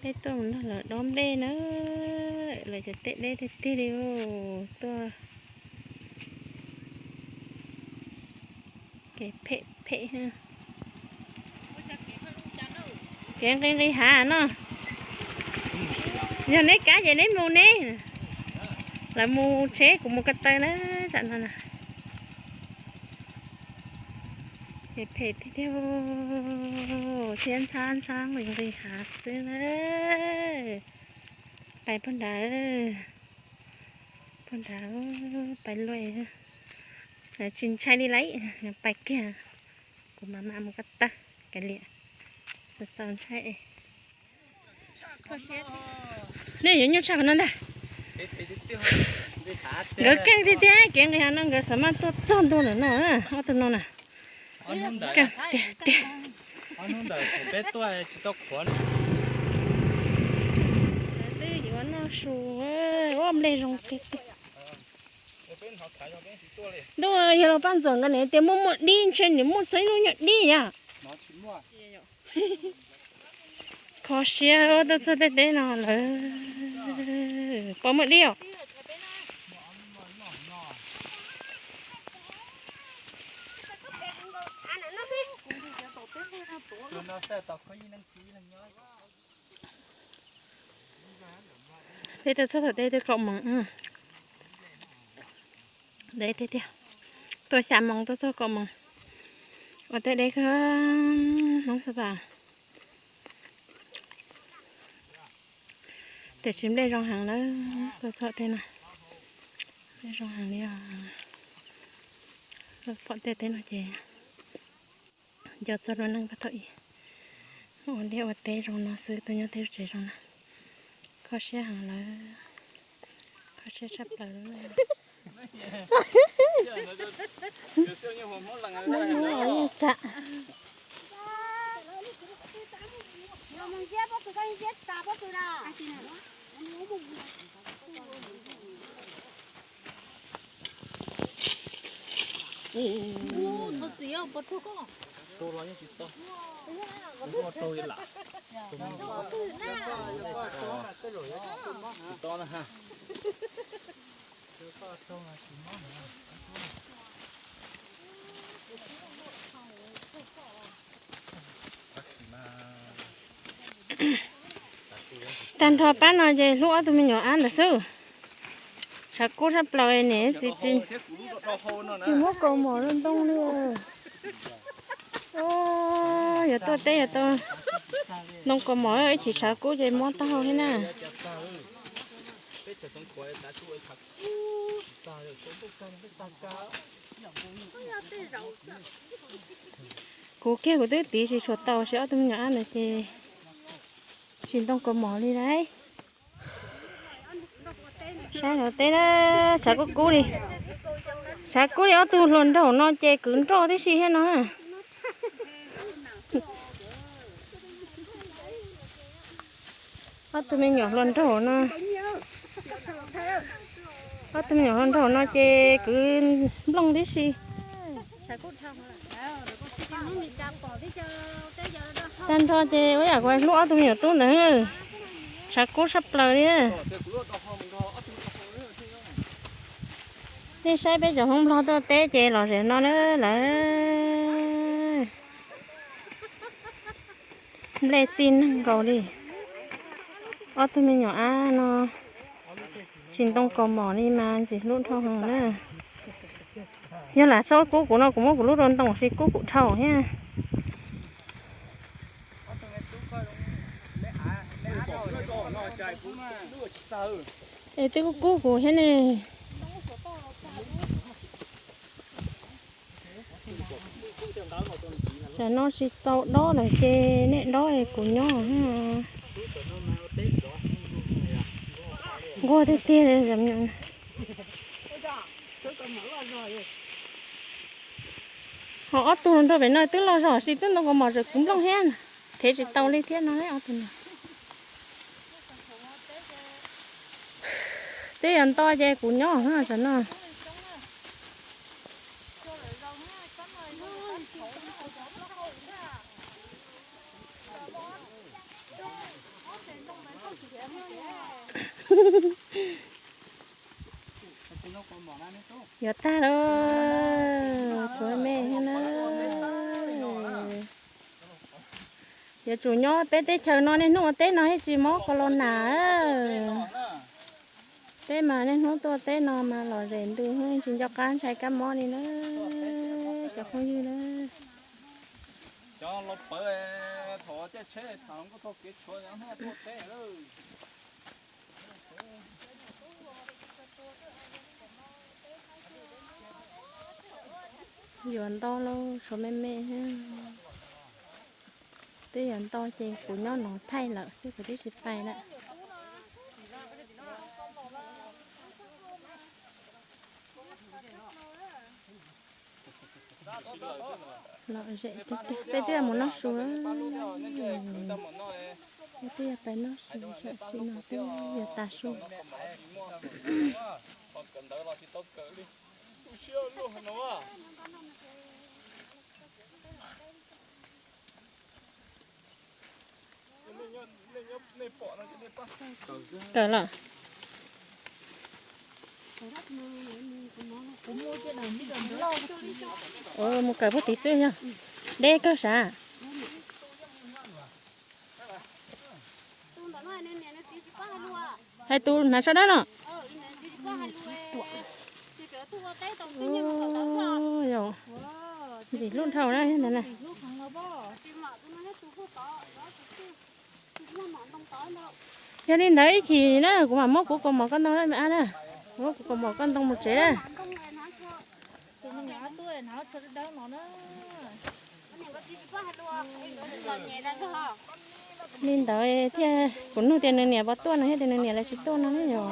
Peb tuaj mus nrog lawv dob nplej na, lawv cov tej deb tiag tiag li os, tuaj kev phem phem. Kev nqis nqis hav no. Yog neb kam ces neb mus neb, lawv mus tsheb kuv mus ko taw na, tam no na. Kev phem tiag tiag, thiab ntxhab ntxhab nqis nqis hav xwb na. Pais pog nrad, pog nrad, pais luaj, tsis ntshai li lawm, pais kiag. Kuv mam mam mus ko taw, kav liam, txaus ntshai. Nej yuav nyuaj tshaj qhov no ntag. Nkawd keej tiag tiag, kev nqis hav no nkawd xav mas tuaj txog ntua ntawm no, ob tug no na. Keej tiag tiag. Twb yuav noj su, ua nplej zoo tiag tiag. Ntuj, yog los paj ntxoom nkawd niam tias muaj muaj dib, ntshe nws muaj txog ib lub nyuag dib yom. Kho siab tuaj txog tej teb no lawm, puas muaj dib os? Peb tuaj txog thaum teb twb kaum moos, deb tiag tiag. Tuaj xya moos tuaj txog kaum moos, ua tej deb kawg, Hmoob xwb pas. Tiam sis nplej zoo heev na, tuaj txog tej no, nplej zoo heev li os. Pom tej teb no ces nco txog lub neej pab thaum ub, ua liaj ua teb zoo no xwb, tuaj nyob tej lub tsev zoo no. Kho siab heev lawm, kho siab tshaj plaws. Txam. Tag nrho pab no ces hlub ob tug me nyuam ab ntawd xwb. Tshav kub tshaj plaws niam txiv tsis, tsis muab kaus mom rau ntoo li. Yuav tuaj teb yuav tau ntoo kaus mom, ib chim tshav kub ces muab taub hau thiab na. Kuv kiag kuv twb tiv tsis tshua tau, tab sis ob tug me nyuam ab ntawd ces tsis ntoo kaus mom li lauj. Saib hauv teb na, tshav kub kub li. Tshav kub li, ob tug hluas nraug no ces kwv nroj tib si thiab no. Ob tug me nyuam hluas nraug no, ob tug me nyuam hluas nraug no ces kwv nplooj tib si. Tag nrho ces ua yam kuv hlub ob tug me nyuam tub ntawd, tshav kub tshaj plaws li. Nej saib peb cov Hmoob Nplog tuaj teb ces los zem no na lawm. Nplej txij neeg nkaus li. Ob tug me nyuam ab no tsis ntoo kaus mom li mas ntxim hlub dhau heev na. Yog lam txhob kub kuv no kuv muab kuv lub rau ntoo, tab sis kub kuv dhau thiab. Es twb kub kub kuv thiab ne. Tam no tsis txaus dob lawm ces nej dob es kuv nyob. Nquag tiag tiag. Ho ob tug nrog pem no twb loj zog, tab sis twb ntoo kaus mom tseem kwv nplooj thiab. Thev tsis tau li thiab no ob tug no. Twb yuav nto ces kuv nyob tam no. Yuav tag lawm, tshuav me me thiab na. Yuav tsum nyob peb teb chaws no niaj hnub ua teb no thiaj tsis mob corona. Peb mas niaj hnub tuaj teb no mas lom zem ntws, tsis nco qab ntshai kab mob li na, cov phooj ywg na. Cov los pawv thaum caij tsheb tham nkauj txog kev tshuav hnub tuaj teb lawm. Yuav ntau lauj, tshuav me me thiab. Twb yuav ntau ces kuv nyob no thaij lawm xwb, kuv twb tsis pais lawm. Lom zem tiag tiag, peb twb yuav mus noj su lawm. Peb twb yuav pais noj su, tam sim no twb yuav tas su. Kawm los? Mus kawm puag tid xwb yog. Deb kawg sav. Hais tus hnav sab dab no. Ntxim hlub dhau na. Yog li ntawd ib chim na kuv mam muab kuv kaus mom koj ntoo na me ab na. Muab kuv kaus mom koj ntoo mus tsev na. Li ntawd thiaj kuv nug tias nws niam puas tuaj no thiab tias nws niam lawv tsis tuaj no ne yog.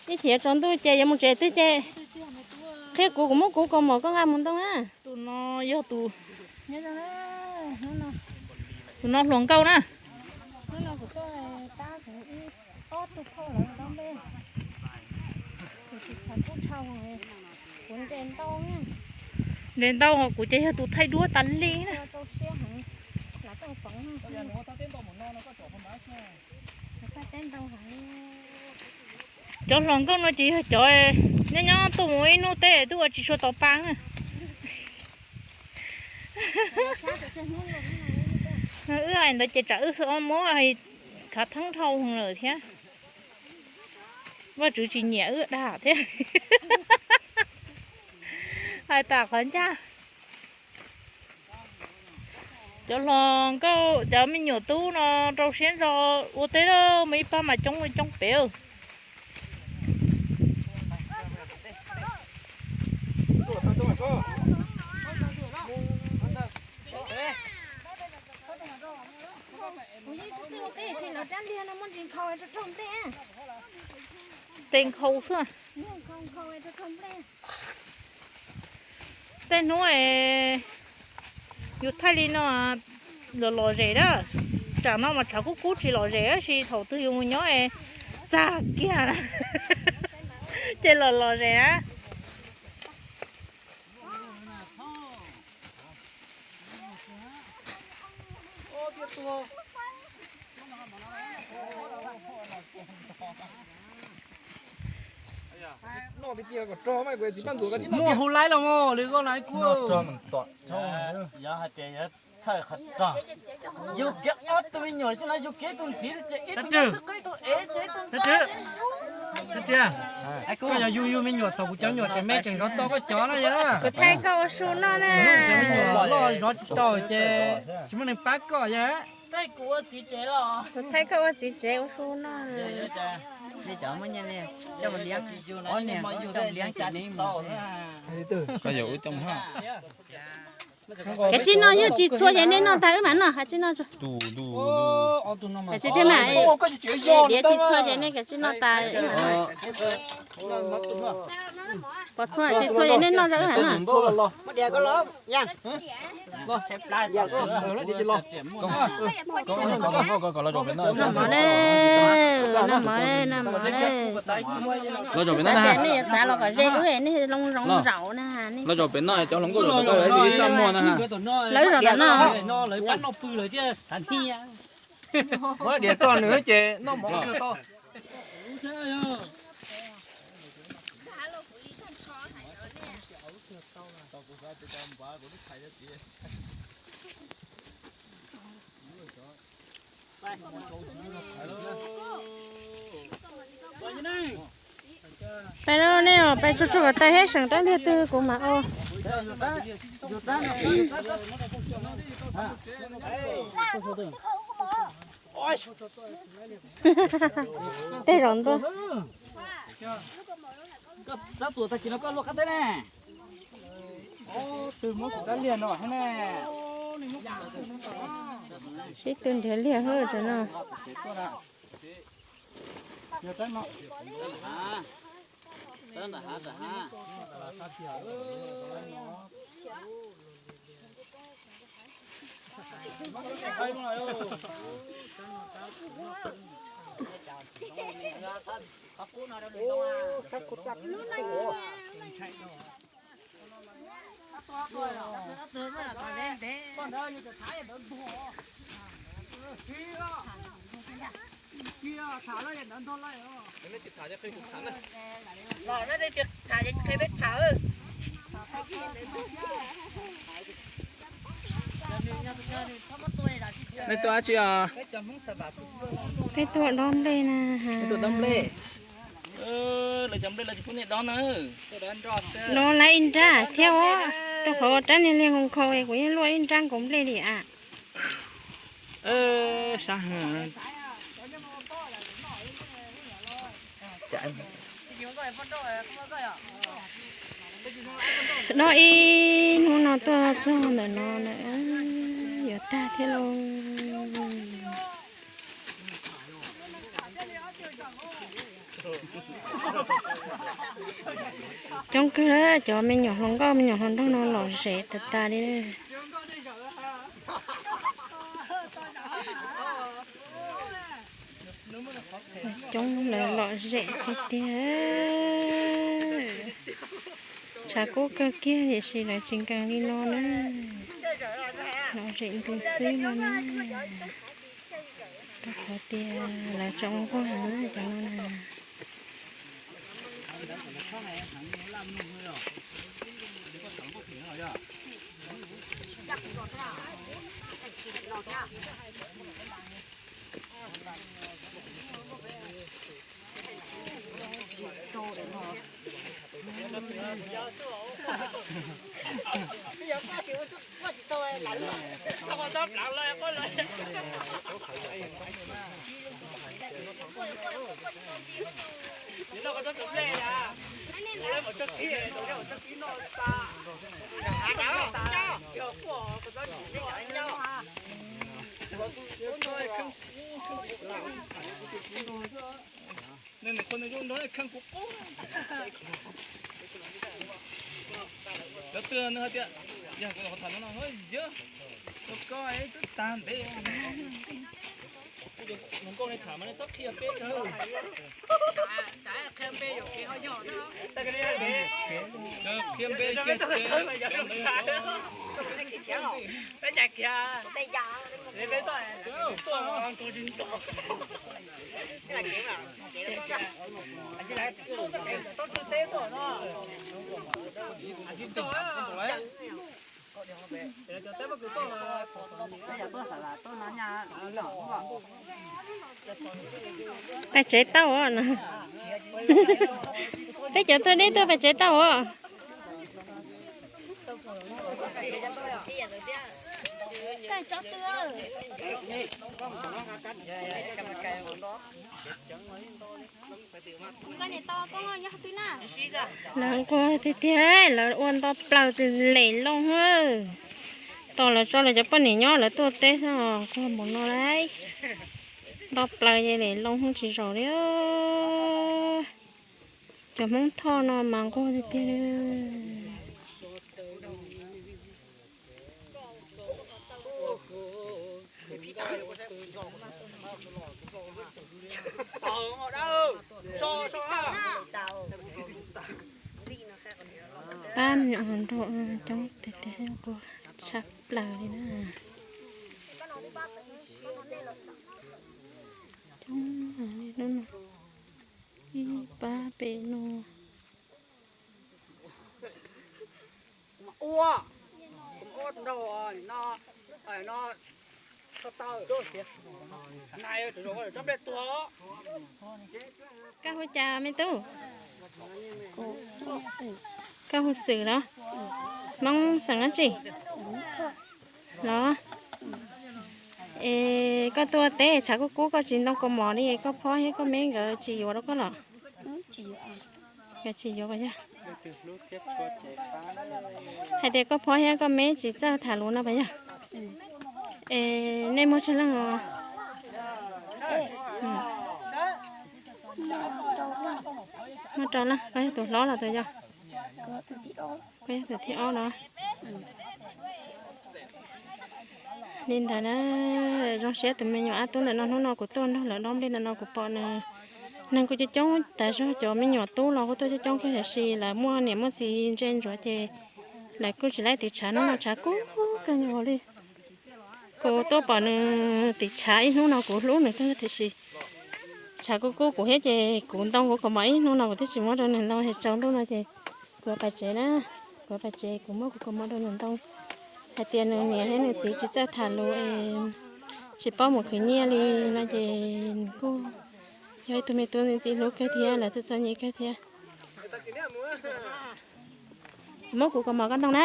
Ib chim tsaus ntuj ces yuav mus tsev twg ces qhia kuv, kuv muab kuv kaus mom koj nqa mus ntoo na. Tus no yog tus, tus no hluas nkauj na. Ntes ntau, kuv ces yog tus thaij duab tas li na. Cov hluas nkauj no ces yog cov nyob nyob tuaj mus ib hnub teb twb ua tsis tshua tau pa na. Wb hais ntawd ces tsam wb xwb ob muab khav theeb dhau lawm thiab. Vaj tswv tsis nyiam wb dag thiab. Hais tas qhov ncaj. Cov hluas nkauj cov me nyuam tub no rau siab ntso ua teb, muaj ib pab mas coob coob pem. Tes nkhaus xwb. Tej hnub yus thaij li no los lom zem na. Tsam no mas tshav kub kub tsis lom zem tab sis thaum twg yus mus nyob txag kiag ces los lom zem na. Muaj hu laib los mas lwm koj lais kuj. Yog hais tias yuav txhawj qhov rog, yus kiag ob tug me nyuam xwb no yus kiag tus ntxiv ces ib tug xwb qib tus ev ces ib tug ntxiv. Koj yog yug yug me nyuam thaum kuv cov nyuam ces me tseem nrov to koj cov na yog. Kuv thaij koj ua su noj na. Cov me nyuam loj zov tsis tau ces tsis muaj neeg pab koj yog. Kuv thaij koj ua txiv tsev ua su noj. Koj yuav wb coj haj. Kav tsij noj, yog tsis txhua ces nej noj tag wb mam noj, kav tsij noj. Kav tsij thiab mas, diav tsis txhua ces nej kav tsij noj tas wb mam noj. Pom txhua tsis txhua ces nej noj tag wb mam noj. Noj mov na, noj mov na, noj mov na. Xav tias nej yuav txav los kom ze wb, nej loo zoo zaum na. Los zaum pem no, cov hluas nkauj zaum pem no, ib txaj muag na. Lawv zaum tom no. Diav toj nws ces noj mov kawg tau. Peb lub ne, peb tsuag tsuag kom tag thiab seem rab liag twg kuv mam ua. Tej zaum ntua. Sib tw nrhiav liag hwb tam no. Nej tuaj dab tsi os? Peb tuaj dob nplej na. Peb tuaj dob nplej. Lawv cov nplej lawv tsis pub nej dob na. Dob lawm ib nrab thiab os. Rau qhov rab niag liag nkhaus nkhaus es kuv yeej luaj ib nrab nkaus nplej li as. Sab heev. Dob ib hnub no tuaj txog ntawm no na, yuav tag thiab lauj. Coob kawg, cov me nyuam hluas nkauj me nyuam hluas nraug no lom zem tas tas li. Coob, lawv lom zem tiag tiag. Tshav kub kawg kiag tiam sis lawv tsis nkees li no na. Lom zem ntu xwb no na. Rau qhov tias lawv tseem ua nquag heev cov no na. Cov twg nws hais tias, yog kuv los tham no no, yog, ua koj twb tag ntev. Hluas nkauj nej tham mas nej txhob qhia peb, qhia npe, qhia npe, qhia npe. Pais tsev tau os. Peb cov tuaj deb tuaj pais tsev tau os. Lawv nquag tiag tiag, lawv ua nto plaws lem loo hwb. Tos lawv tso lawv cov poj niam nyob lawv tuaj teb xwb os, nquag npaum no lauj. Nto plaws ces lem loo hwj tsis zaum li. Cov Hmoob Thoj no mas nquag tiag tiag li. Pab me nyuam hluas nraug coob tiag tiag, nquag tshaj plaws li na. Coob li hnub no, ib pab pem no. Koj hu cas me tub? Koj hu xwm los? Hmoob xeem dab tsi los? Es koj tuaj teb tshav kub kub koj tsis ntoo kaus mom li, koj phob thiab koj meb nkawd tsis yuav rau koj los? Nkawd tsis yuav puas yog? Hais tias koj phob thiab koj meb tsis txawj tham lus no puas yog? Es nej muaj tsawg leej os? Muaj rau leej, koj yog tus hlob los tus yau? Koj yog tus thib ob los? Li ntawd na, zoo siab tus me nyuam ab tub ntawm no, hnub no kuv tuaj nrog lawv dob nplej ntawm no kuv pom nws, neeg kuj coob coob tas zog, cov me nyuam tub los kuj tuaj coob coob kawg, tiam sis lawv muaj niam muaj txiv ntse ntsuav ces lawv kuj tsis laib tiv tshav, hnub no tshav kub kawg nkaus li. Kuv tuaj pom nws tiv tshav ib hnub no kuv hlub nws kawg, tiam sis tshav kub kub kuv thiab ces kuv ntoo kuv kaus mom ib hnub no kuv twb tsis muab rau nws ntoo, es tsaus ntuj no ces kuv yuav pais tsev na, kuv yuav pais tsev kuv muab kuv kaus mom rau nws ntoo. Hais tias nws niam thiab nws txiv tsis txawj tham lus es tsis paub mus khwv nyiaj li no ces nws kuj yog ib tug me tub ntxim hlub kawg thiab, lawv txom txom nyem kawg thiab. Kuv muab kuv kaus mom koj ntoo na,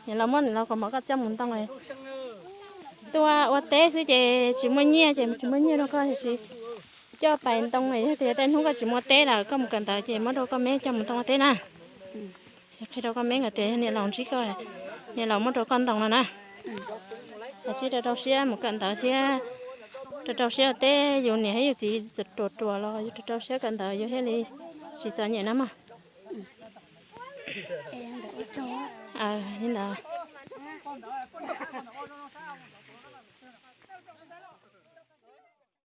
niam laus muab niam laus kaus mom koj coj mus ntoo. Tuaj ua teb xwb ces tsis muaj nyiaj ces tsis muaj nyiaj rau koj, tiam sis coj pais ntoo, yog tias tej hnub koj tsis muaj teb lawm koj mus kawm ntawv ces muab rau koj meb coj mus ntoo ua teb na. Qhia rau koj meb nkawd tias yog niam laus ntsib koj, niam laus muab rau koj ntoo no na. Koj tsij rau rau siab mus kawm ntawv thiab, rau rau siab ua teb, yus niam thiab yus txiv ruam ruam los yus rau rau siab kawm ntawv yus thiaj li tsis txom nyem na mog. Li ntawd.